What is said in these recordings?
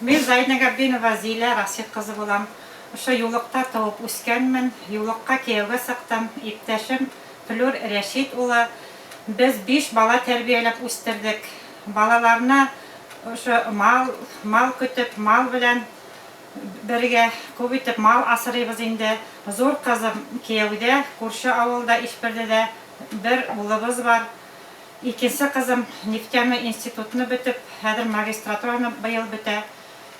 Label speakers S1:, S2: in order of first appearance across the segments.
S1: Мин Заина Габдинова Зилә Расих кызы булам. Ошо Юлыкта туып үскәнмен. Юлыкка кияүгә сыктым. Иптәшем Флүр Рәшит улы. Без биш бала тәрбияләп үстердек. Балаларны ошо мал, мал көтеп, мал белән бергә күп итеп мал асрыйбыз инде. Зур кызым кияүдә, күрше авылда, Ишбирдедә бер улыбыз бар. Икенче кызым нефтяной институтны бөтеп, хәзер магистратураны быел бөтә.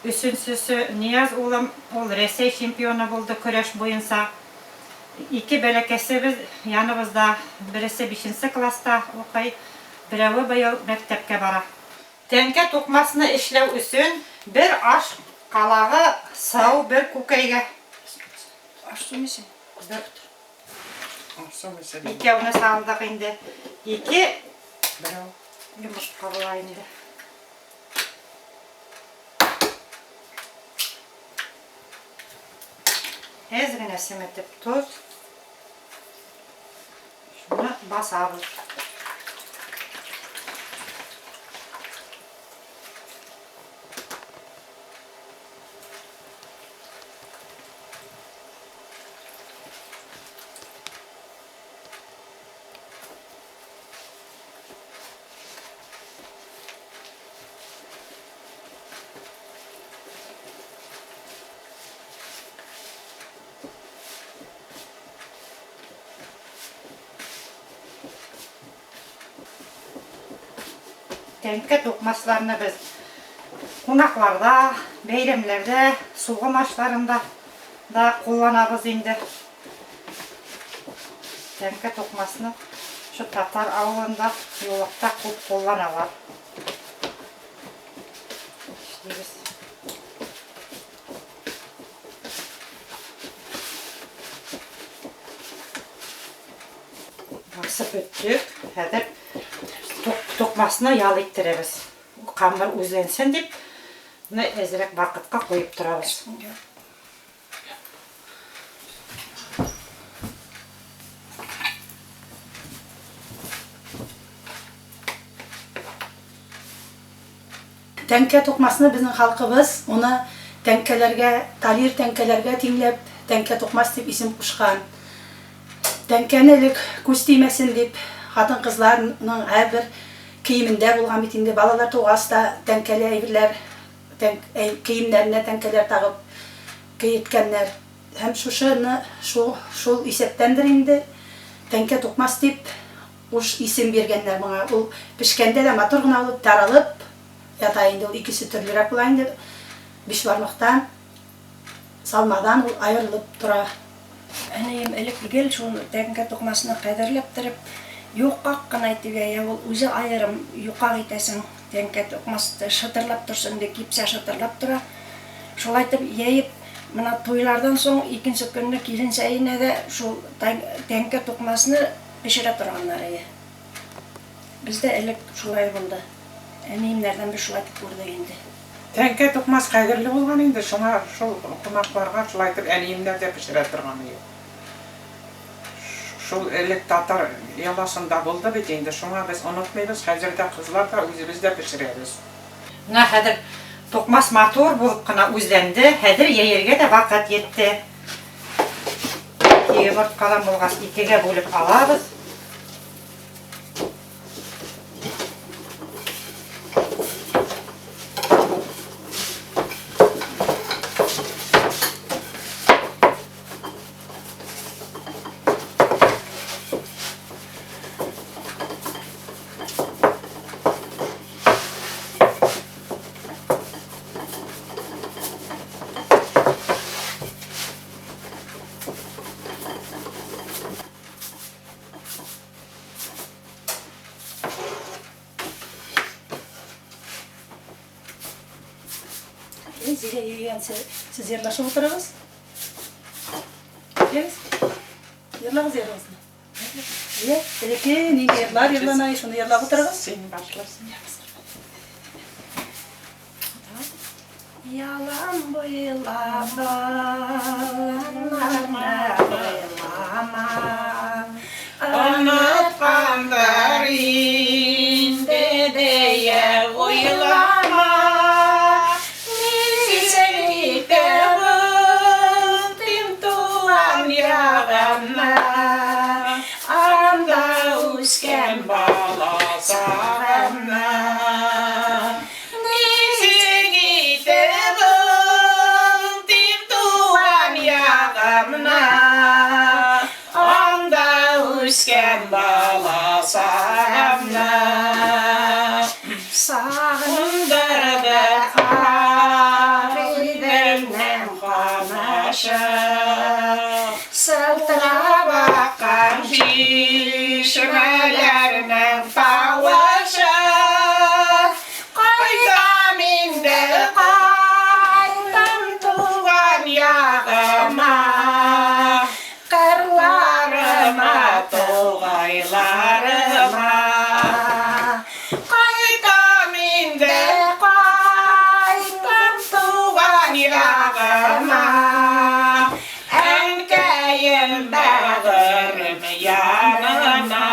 S1: Өченчесе Нияз улым, ул Рәсәй чемпионы булды көрәш буенча. Ике бәләкәсебез яныбызда, бересе бишенче класста укый, берәве быел мәктәпкә бара. Тәңкә тукмасны эшләү өчен бер аш калагы сау бер күкәйгә.
S2: Аш су мисен?
S1: Бер. Икәүне салдык инде. Ике
S2: Берәү.
S1: йомырка була инде. Әз генә семетеп тоз. Шуны басабыз. Тәңкә тукмасларны без кунакларда, бәйрәмнәрдә, сугым ашларында да кулланабыз инде. Тәңкә тукмасны шу татар авылында юлыкта күп кулланалар. Эшлибез. Басып беттек. Хәзер тукмасны ял иттерәбез. Камыр үзләнсен дип, менә әзрәк вакытка куеп торабыз.
S2: Тәңкә тукмасны безнең халкыбыз уны тәңкәләргә, талир тәңкәләргә тиңләп, тәңкә тукмас дип исем кушкан. Тәңкәне элек күз тимәсен дип, хатын-кызларның һәрбер киемендә булган бит инде. Балалар тугач та тәңкәле әйберләр, киемнәренә тәңкәләр тагып киерткәннәр. Һәм шушыны шул, шул исәптәндер инде, тәңкә тукмас дип Уш исем биргәннәр моңа. Ул пешкәндә дә матур гына булып таралып ята инде. Ул икесе төрлерәк була инде. Бишбармактан, салмадан ул аерылып тора.
S3: Әнием элек гел шул тәңкә тукмасны кадерләп торып, юкак кына итеп җәя. Ул үзе аерым юкак итәсең, тәңкә тукмас шытырлап торсын дип, кипсә шытырлап тора. Шулай итеп җәеп, менә туйлардан соң икенче көнне килен чәенә дә шул тәңкә тукмасны Пешерә торганнар ие. Бездә элек шулай булды. Әниемнәрдән без шулай итеп күрдек инде.
S4: Тәңкә тукмас кадерле булган инде, шуңа шул кунакларга шулай итеп әниемнәр дә пешерә торган ие. Шул элек татар йоласында булды бит инде, шуңа без онытмыйбыз, хәзер дә кызлар да, үзебез дә пешерәбез.
S1: Менә хәзер тукмас матур булып кына үзләнде, хәзер йәергә дә вакыт етте. Ике йомырткадан булгач, икегә бүлеп алабыз.
S2: Зилә йөргәнче сез йырлашып утырыгыз. Йөрегез. Йырлагыз йырыгызны. Йә, элекке нинди йырлар йырлана, шуны йырлап утырыгыз.
S4: Син башларсың.
S3: Ялан буйлап болыннарны буйлама.
S4: Оныткандыр инде дия уйлама. тавышы. Сылтырап аккан чишмәләрнең тавышы. Кайтам инде, кайтам туган ягыма, кырларыма, тугайларыма. Кайтам инде, кайтам туган ягыма, әнкәем бәгырем янына.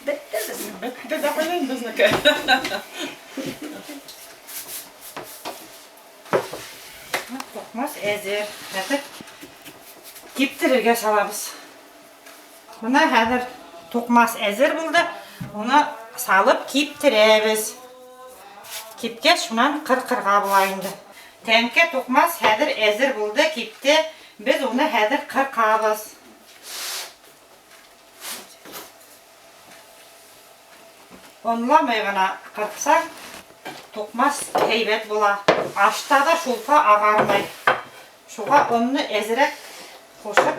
S3: Бетте безнең.
S4: Бетте дә куйды безнеке.
S1: Токмач әзер. Хәзер киптерергә салабыз. Менә хәзер токмач әзер булды. Уны салып киптерәбез. Кипкәч, шуннан кыркырга була инде. Тәңкә токмач хәзер әзер булды, кипте. Без уны хәзер кыркабыз. Онламый гына кырксаң, токмач һәйбәт була. Ашта да шулпа агармый. Шуңа онны әзрәк кушып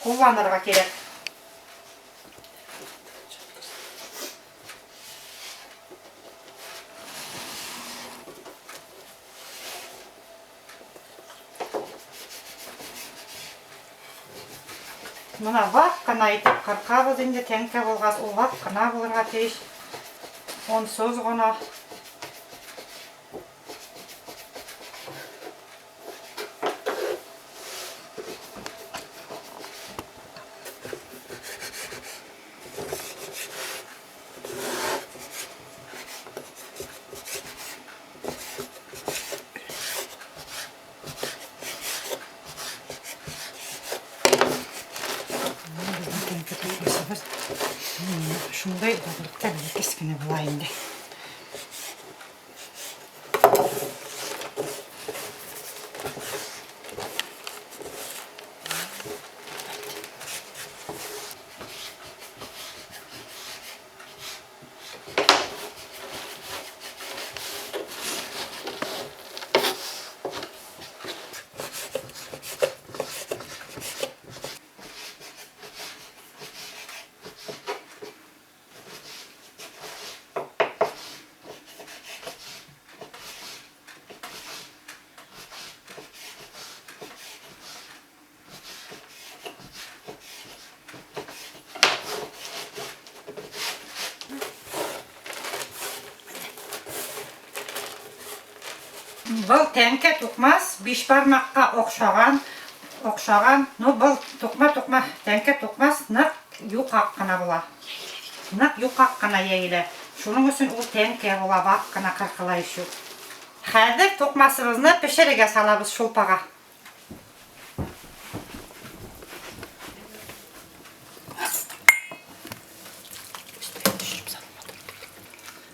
S1: кулланырга кирәк. Менә вак кына итеп кыркабыз инде, тәңкә булгач, ул вак кына булырга тиеш. Онсыз гына. Шундай зурлыкта бер кечкенә була инде. Был тәңкә тукмас биш бармакка охшаган, охшаган, но был тукма тукма тәңкә тукмас нык юкак кына була. Нык юкак кына йәелә. Шуның өчен ул тәңкә була, вак кына кыркыла еще. Хәзер тукмасыбызны пешерергә салабыз шулпага.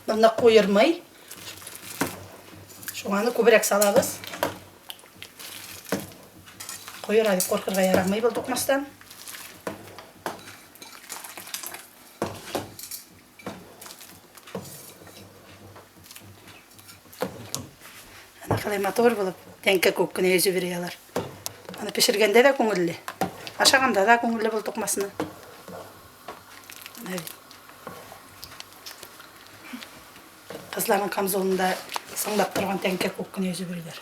S2: Бында куермый. Шуңа аны күбрәк салабыз. Куера дип куркырга ярамый был тукмастан. Ана қалай матур булып, тәңкә күк кенә йөзеп йөри алар. Аны пешергәндә дә күңелле. Ашаганда да күңелле был тукмасны. Менә бит. Кызларның камзолында сыңлап торган тәңкә күк кенә йөзеп йөриләр.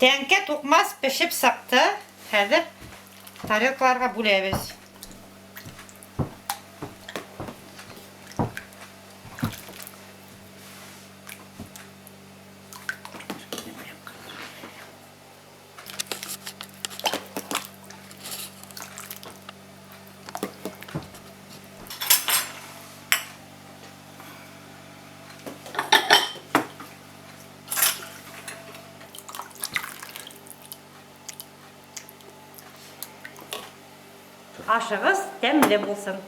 S1: Тәңкә тукмас пешеп сыкты. Хәзер тарелкаларга бүләбез. Ашыгыз тәмле булсын.